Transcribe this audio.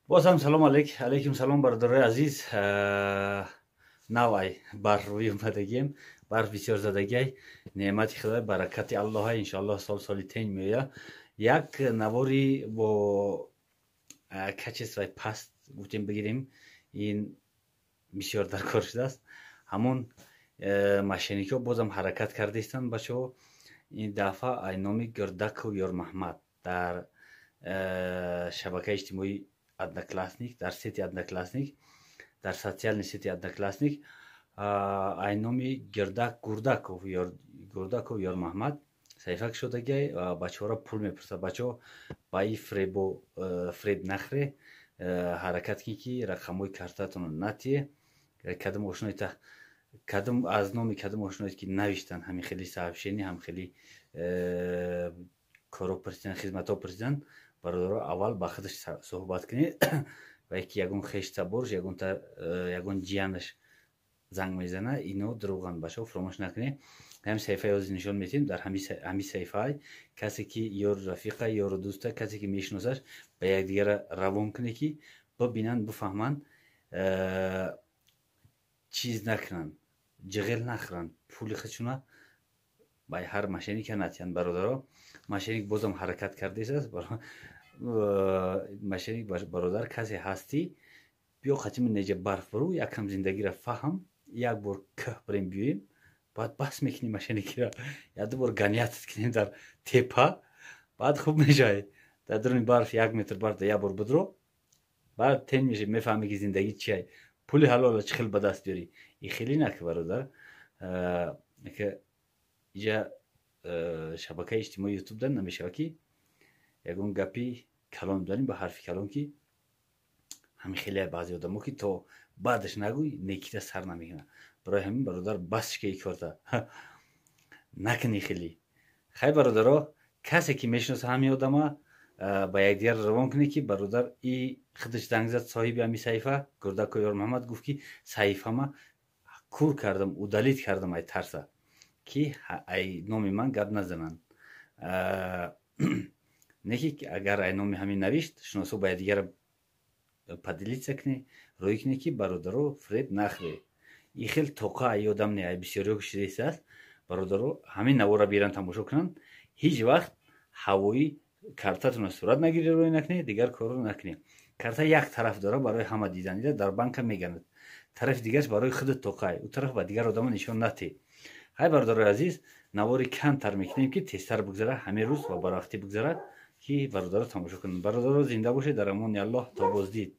Боз ҳам салом алейк, алейкум салом, бародарои азиз. Навай барф рӯи омадагием, барф бисёр задагиай, неъмати Худой, баракати Аллоҳа. Иншоаллоҳ, сол соли тень меоя. Як навори бо качествои паст гуфтем бигирем, ин бисёр дар кор шудааст. Ҳамон мошенникҳо бозам ҳаракат кардаистанд, бачаҳо. Ин дафъа ай номи Гирдаков Ёрмаҳмад дар шабакаи иҷтимоии Одноклассник, дар сети Одноклассник, дар социальный сети Одноклассник ай номи Гирдак Гурдаков, Гурдаков Ёрмаҳмад саҳифа кушодагиай, бачаҳоро пул мепурсад. Бачаҳо, ба и фребо фреб нахре, ҳаракат кунед, ки рақамҳои картаатонро натие. Кадом ошноита, кадом аз номи кадом ошноед, ки навиштан ҳамин хели сообщение, ҳам хели коро пурсидан, хизматҳо пурсидан, бародаро, аввал ба худаш суҳбат кунед ва яки ягон хештаборш, ягон ҷиянаш занг мезана, ино дурӯғанд. Бачаҳо, фуромӯш накунед, ҳамин саҳифаи ҳозир нишон медиҳем. Дар ҳамин саҳифаи касе ки ёру рафиқа, ёру дӯста, касе ки мешиносаш, ба якдигара равон кунед, ки бибинанд, бифаҳманд, чиз накунанд, ҷиғел нахӯранд, пули худшуна ба ҳар мошенника натиҳанд. Бародаро, мошенник бозам ҳаракат кардааст. Мошенник бародар, касе ҳастӣ, биё қатими неҷа барф буру, якам зиндагиро фаҳм, як бор кӯҳ бирем, биёем, баъд бас мекунем мошенникира, як ду бор гонять кунем дар тепа, баъд хуб мешавад. Дар дуруни барф, 1 метр барф як бор будро, баъд тен меши, мефаҳмӣ, ки зиндагӣ чия, пули ҳалола чӣ хел ба даст биёрӣ. И хеле наки, бародар, иҷа шабакаи иҷтимоии Ютуб дар намешавад, ки ягон гапи калон дорем, ба ҳарфи калон, ки ҳамин хеле баъзе одамо, ки то баъдаш нагӯй, некита сар намекунад. Барои ҳамин, бародар, бас ки корта накунӣ хеле. Хай, бародаро, касе ки мешиноса ҳамин одама, ба якдигар равон кунед, ки бародар и худаш занг зад. Соҳиби ҳамин саҳифа Гурдако Ёрмуҳаммад гуфт, ки саҳифама кур кардам, удалить кардам ай тарса, ки ай номи ман гап назананд. Не ки агар ай номи ҳамин навишт, шиносо ба якдигар поделиться кунед, рӯй кунед, ки бародаро, фреб нахӯре. И хел тоқа ай ёдам не, ай бисёриҳо кушидааст. Бародаро, ҳамин навора биран тамошо кунанд. Ҳеҷ вақт ҳавоӣ картатонро сурат нагиред, рӯй накунед, дигар корро накунед. Карта як тараф дора, барои ҳама дидан, ида дар банка меганад, тарафи дигараш барои худат тоқай, ӯ тараф ба дигар одамо нишон натӣ. Ҳай, бародарои азиз, навори камтар мекунем, ки тезтар бигзарад, ҳамин рӯз ва барвақтӣ бигзарад, ки бародаро тамошо кунанд. Бародаро, зинда бошед, дар амони Аллоҳ, то боздид.